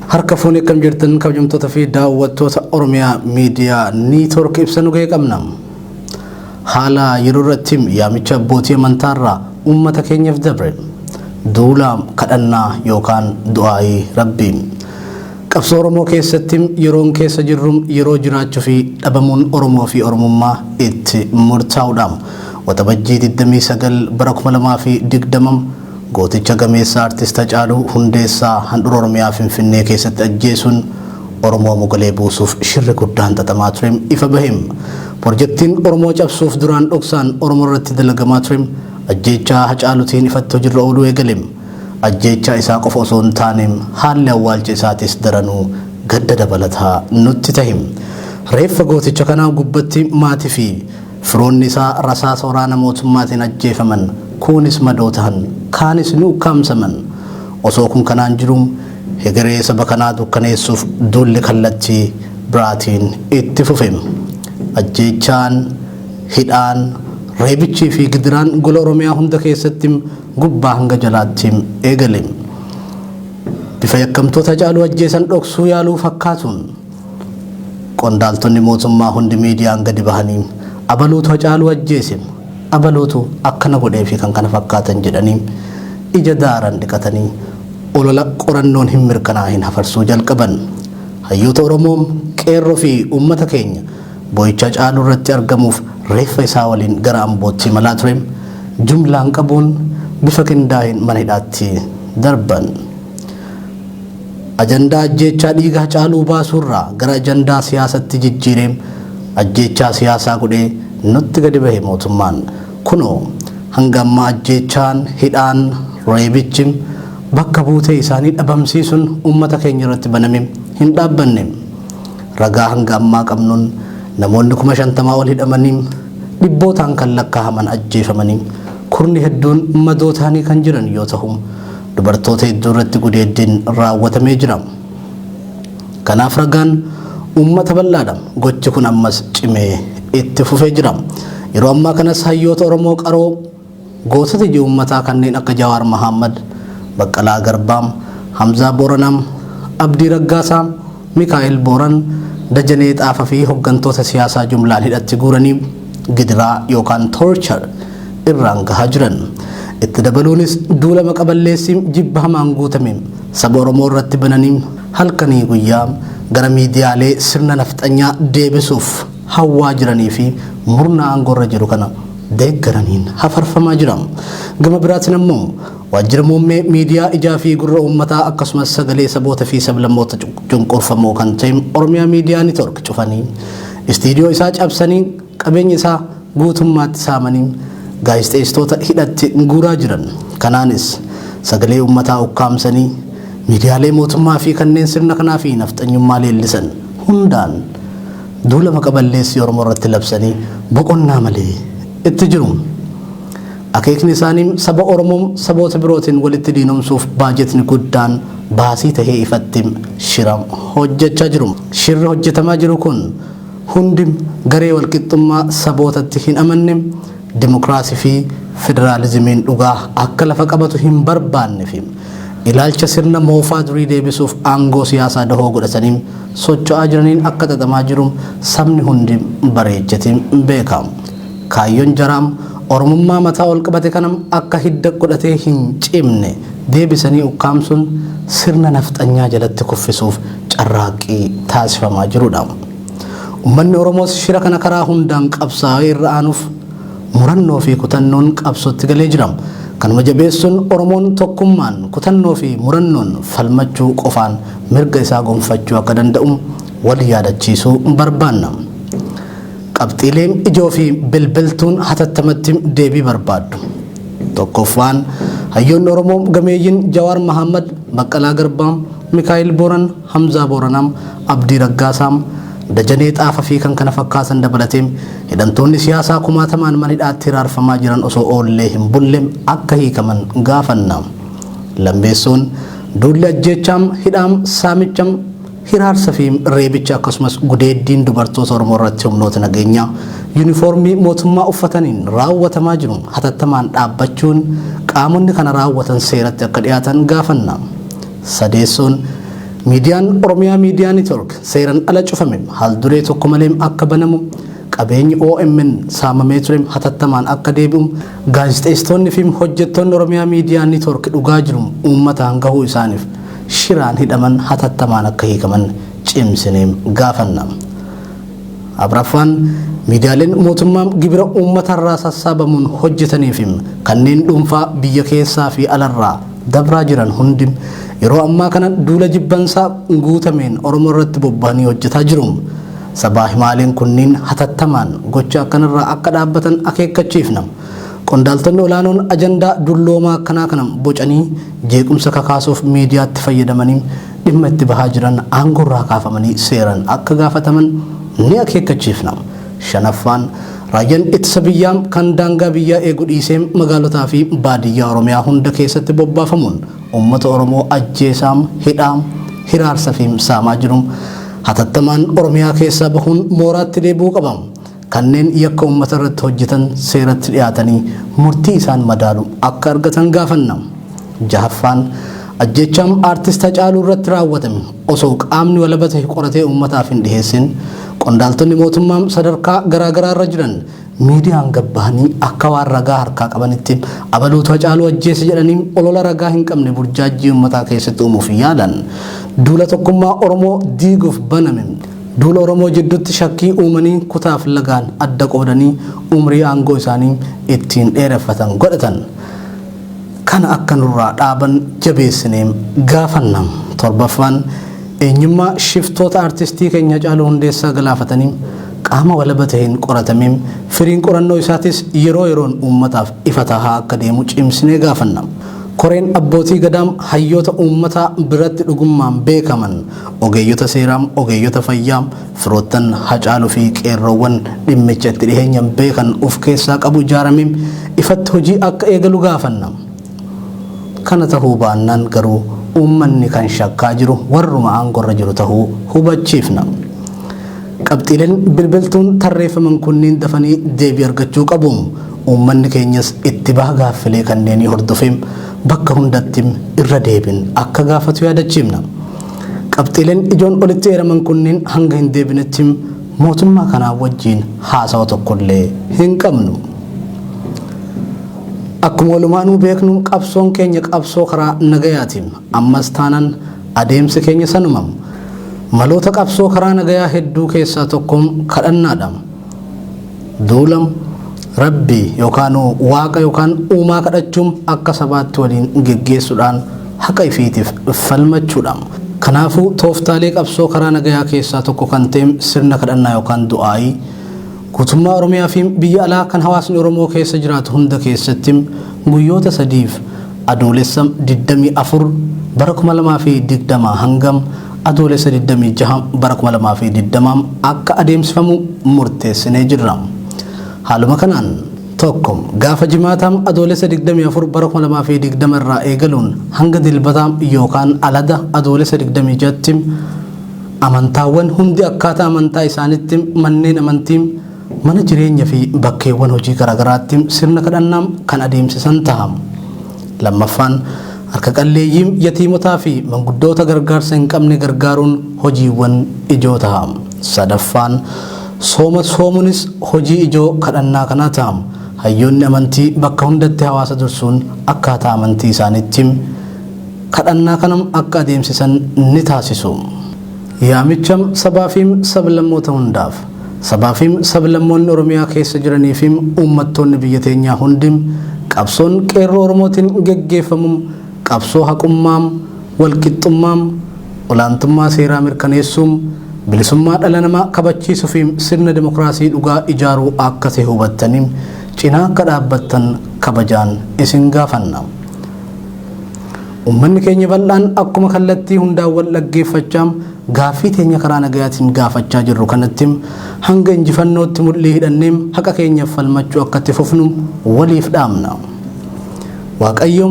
Harka fuunee akkam jirtan kabajamtoota fi daawwattoota Oromiyaa Miidiyaa Niitoork ibsa nu ga'e qabna. Haala yeroo irratti yaamicha abbootii amantaarraa uummata keenyaaf dabre. Duula kadhannaa yookaan du'aayii Rabbii. Qabsoo Oromoo keessatti yeroon keessa jirru yeroo jiraachuu fi dhabamuun Oromoo fi Oromummaa itti murtaa'udha. Waxabajjii 29 bara 2020 gooticha gameessa Artist Hacaaluu Hundeessaa handhuura Oromiyaa Finfinnee keessatti ajjeesuun Oromoo mogolee buusuuf shirri guddaan xaxamaa ture ifa bahe. Pirojektiin Oromoo cabsuuf duraan dhoksaan Oromoo irratti dalagamaa ture ajjeechaa Hacaaluutiin ifatti hojiirra ooluu eegale. Ajjeechaa isaa qofa osoo hin taane haalli awwaalcha isaatis daranuu gadda dabalataa nutti tahe. Reeffa gooticha kanaa gubbatti maatii fi firoonni isaa rasaasa waraana mootummaatiin ajjeefaman, kuunis madoo tahan, kaanis ni ukkaamsaman. Osoo kun kanaan jiru hegeree saba kanaa dukkaneessuuf duulli kallattii biraatiin itti fufe. Ajjeechaan, hidhaan, reebichii fi gidiraan gola Oromiyaa hunda keessatti gubbaa hanga jalaatti eegale. Bifa yakkamtoota Hacaaluu ajjeesan dhoksuu yaaluu fakkaatuun qondaaltonni mootummaa hundi miidiyaan gadi bahanii abaluutu Hacaaluu ajjeese, abaluutu akkana godhee fi kan kana fakkaatan jedhanii ija daaran dhiqatanii olola qorannoon hin mirkanaahin hafarsuu jalqaban. Hayyoota Oromoo, qeerroo fi uummata keenya boo'icha Hacaaluu irratti argamuuf reeffa isaa waliin gara Ambootti imalaa ture jumlaan qabuun bifa qindaa'een mana hidhaatti darban. Ajandaa ajjeechaa dhiiga Hacaaluu baasuurraa gara ajandaa siyaasatti jijjiiree ajjeechaa siyaasaa godhee nutti gadi bahe mootummaan. Kunoo hanga ammaa ajjeechaan, hidhaan, reebichi bakka buutee isaanii dhabamsiisuun uummata keenya irratti baname hin dhaabbanne. Ragaa hanga ammaa qabnuun namoonni 50,000 ol hidhamanii, dhibbootaan kan lakkaahaman ajjeefamanii, kurni hedduun madoo tahanii kan jiran yoo tahu, dubartoota hedduu irratti gudeeddiin raawwatamee jira. Kanaaf ragaan uummata bal'aadha. Gochi kun ammas cimee itti fufee jira. Yeroo ammaa kanas hayyoota Oromoo qaroo gootota ija uummataa kanneen akka Jawaar Mahaammad, Baqqalaa Garbaa, Hamzaa Booranaa, Abdii Raggaasaa, Mikaa'el Booran, Dajanee Xaafa fi hoggantoota siyaasaa jumlaan hidhatti guuranii gidiraa yookaan torture irraan gahaa jiran. Itti dabaluunis duula maqaballeessii jibba hamaan guutame saba Oromoo irratti bananii halkanii guyyaa gara miidiyaalee sirna nafxanyaa deebisuuf hawwaa jiranii fi murna aangoo irra jiru kana deeggaraniin hafarfamaa jira. Gama biraatiin ammoo waajjira muummee miidiyaa ijaa fi gurra uummataa akkasumas sagalee saboota fi sablammoota cunqurfamoo kan ta'e Oromiyaa Miidiyaa Niitoork cufanii istiidiyoo isaa cabsanii qabeenya isaa guutummaatti saamanii gaazexeessitoota hidhatti guuraa jiran. Kanaanis sagalee uummataa ukkaamsanii miidiyaalee mootummaa fi kanneen sirna kanaa fi nafxanyummaa leellisan hundaan duula maqaballeessii Oromoo irratti labsanii boqonnaa malee itti jiru. Akeekni isaanii saba Oromoo saboota birootiin walitti diinomsuuf baajetni guddaan baasii tahee ifatti shira hojjechaa jiru. Shirri hojjetamaa jiru kun hundi garee walqixxummaa sabootatti hin amanne, dimokiraasii fi federaalizimiin dhugaa akka lafa qabatu hin barbaanne fi ilaalcha sirna moofaa durii deebisuuf aangoo siyaasaa dahoo godhatanii socho'aa jiraniin akka xaxamaa jiru sabni hundi bareechatee beeka. Kaayyoon jaraa Oromummaa mataa ol qabate kana akka hidda godhatee hin cimne deebisanii ukkaamsuun sirna nafxanyaa jalatti kuffisuuf carraaqqii taasifamaa jirudha. Uummanni Oromoos shira kana karaa hundaan qabsaa'ee irra aanuuf murannoo fi kutannoon qabsootti galee jira. Kanuma jabeessuun Oromoon tokkummaan kutannoo fi murannoon falmachuu qofaan mirga isaa gonfachuu akka danda'u wal yaadachiisuu barbaanna. Qabxiileen ijoo fi bilbiltuun hatattamatti deebii barbaaddu. Tokkoffaan hayyoonni Oromoo gameeyyiin Jawaar Mahaammad, Baqqalaa Garbaa, Mikaa'el Booran, Hamzaa Booranaa, Abdii Raggaasaa, Dajanee Xaafa fi kan kana fakkaatan dabalatee hidhamtoonni siyaasaa kumaatamaan mana hidhaatti hiraarfamaa jiran osoo oollee hin bulle akka hiikaman gaafanna. Lammeessoon duulli ajjeechaam, hidhaam, saamicham, hiraarsa fi reebicha akkasumas gudeeddiin dubartoota Oromoo irratti humnoota nageenyaa yuunifoormii mootummaa uffataniin raawwatamaa jiru hatattamaan dhaabbachuun qaamonni kana raawwatan seeratti akka dhiyaatan gaafanna. Sadeessoon Miidiyaan Oromiyaa Miidiyaa Network seeran ala cufame haal-duree tokko malee akka banamu, qabeenyi omn saamamee ture hatattamaan akka deebi'u, gaazexeessitoonni fi hojjettoonni Oromiyaa Miidiyaa Network dhugaa jiru uummataan gahuu isaaniif shiraan hidhaman hatattamaan akka hiikaman cimsinee gaafanna. Afraffaan, miidiyaaleen mootummaa gibira uummatarraa sassaabamuun hojjetanii fi kanneen dhuunfaa biyya keessaa fi alarraa dabraa jiran hundi yeroo ammaa kana duula jibbansaa guutameen Oromoo irratti bobbahanii hojjetaa jiru. Sabaa himaaleen kunniin hatattamaan gocha akkanarraa akka dhaabbatan akeekkachiifna. Qondaaltonni olaanoon ajandaa dulloomaa akkanaa kana bocanii jeequmsa kakaasuuf miidiyaatti fayyadamanii dhimma itti bahaa jiran aangoorraa kaafamanii seeran akka gaafataman ni akeekkachiifna. Shanaffaan, raayyaan ittisa biyyaa kan daangaa biyyaa eegu dhiisee magaalotaa fi baadiyyaa Oromiyaa hunda keessatti bobbaafamuun uummata Oromoo ajjeesaa, hidhaa, hiraarsa fi saamaa jiru hatattamaan Oromiyaa keessaa bahuun mooraatti deebi'uu qaba. Kanneen yakka uummata irratti hojjetan seeratti dhiyaatanii murtii isaan madaalu akka argatan gaafanna. Jahaffaan, ajjeechaan Aartist Hacaaluu irratti raawwatame osoo qaamni walaba tahe qoratee uummataaf hin dhiheessin qondaaltonni mootummaa sadarkaa garaa garaa irra jiran miidiyaan gad bahanii akka waan ragaa harkaa qabanitti abaluutu Hacaaluu ajjeese jedhanii olola ragaa hin qabne burjaajjii uummataa keessatti uumuuf yaalan duula tokkummaa Oromoo diiguuf baname Duula Oromoo jiddutti shakkii uumanii kutaaf lagaan adda qoodanii umrii aangoo isaanii ittiin dheereffatan godhatan. Kana akka nurraa dhaaban jabeessinee gaafanna. Torbaffaan, eenyummaa shiftoota artistii keenya Hacaaluu Hundeessaa galaafatanii qaama walaba taheen qoratamee firiin qorannoo isaatis yeroo yeroon uummataaf ifa tahaa akka deemu cimsinee gaafanna. Koreen Abbootii Gadaa hayyoota uummataa biratti dhugummaan beekaman, ogeeyyota seeraa, ogeeyyota fayyaa, firoottan Hacaaluu fi qeerroowwan dhimmicha itti dhiheenyan beekan of keessaa qabu ijaaramee ifatti hojii akka eegalu gaafanna. Kana tahuu baannaan garuu uummanni kan shakkaa jiru warruma aangorra jiru tahuu hubachiifna. Qabxiileen bilbiltuun tarreeffaman kunniin dafanii deebii argachuu qabu. Uummanni keenyas itti baha gaaffilee kanneenii hordofee bakka hundatti irra deebiin akka gaafatu yaadachiifna. Qabxiileen ijoon olitti eeraman kunniin hanga hin deebinetti mootummaa kanaa wajjiin haasawa tokkollee hin qabnu. Akkuma walumaanuu beeknu qabsoon keenya qabsoo karaa nagayaati. Ammas taanan adeemsi keenya sanuma. Maloota qabsoo karaa nagayaa hedduu keessaa tokko kadhannaadha. Duula Rabbi yookaan Waaqa yookaan uumaa kadhachuun akka sabaatti waliin geggeessuudhaan haqa ifiitiif falmachuudha. Kanaafuu tooftaalee qabsoo karaa nagayaa keessaa tokko kan ta'e sirna kadhannaa yookaan du'aayii guutummaa Oromiyaa fi biyya alaa kan hawaasni Oromoo keessa jiraatu hunda keessatti guyyoota sadiif Adoolessa 24 bara 2020 hanga Adoolessa 26 bara 2020 akka adeemsifamu murteessinee jirra. Haaluma kanaan, 1. Gaafa Jimaataa Adoolessa 24 bara 2020 irraa eegaluun hanga Dilbataa yookaan Alada Adoolessa 26tti amantaawwan hundi akkaataa amantaa isaanitti manneen amantii, mana jireenya fi bakkeewwan hojii garaagaraatti sirna kadhannaa kan adeemsisan taha. Lammaffaan, harka qalleeyyii, yatiimotaa fi manguddoota gargaarsa hin qabne gargaaruun hojiiwwan ijoo taha. Sadaffaan, sooma soomunis hojii ijoo kadhannaa kanaa taha. Hayyoonni amantii bakka hundatti hawaasa dursuun akkaataa amantii isaaniitti kadhannaa kana akka adeemsisan ni taasisu. Yaamicha sabaa fi sablammoota hundaaf. Sabaa fi sablammoonni Oromiyaa keessa jiranii fi uummattoonni biyya teenyaa hundi qabsoon qeerroo Oromootiin geggeeffamu qabsoo haqummaa, walqixxummaa, olaantummaa seeraa mirkaneessuu, bilisummaa dhala namaa kabachiisuu fi sirna demokraasii dhugaa ijaaruu akka ta'e hubattanii cinaa akka dhaabbattan kabajaan isin gaafanna. Uummanni keenya bal'aan akkuma kallattii hundaan wal dhaggeeffachaa gaaffii teenya karaa nagayaatiin gaafachaa jirru kanatti hanga injifannootti mul'ii hidhannee haqa keenyaaf falmachuu akka itti fufnu waliif dhaamna. Waaqayyo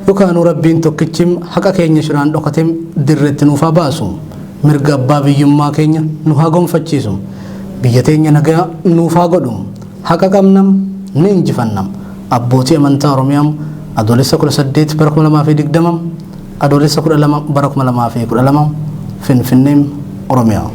yookaanuu Rabbiin tokkichi haqa keenya shiraan dhokate dirretti nuuf haa baasu. Mirga abbaa biyyummaa keenya nu haa gonfachiisu. Biyya teenya nagaya nuuf haa godhu. Haqa qabna, ni injifanna. Abbootii Amantaa Oromiyaa Adoolessa 18 bara 2020 Adoolessa 12 bara 2012, Finfinnee, Oromiyaa.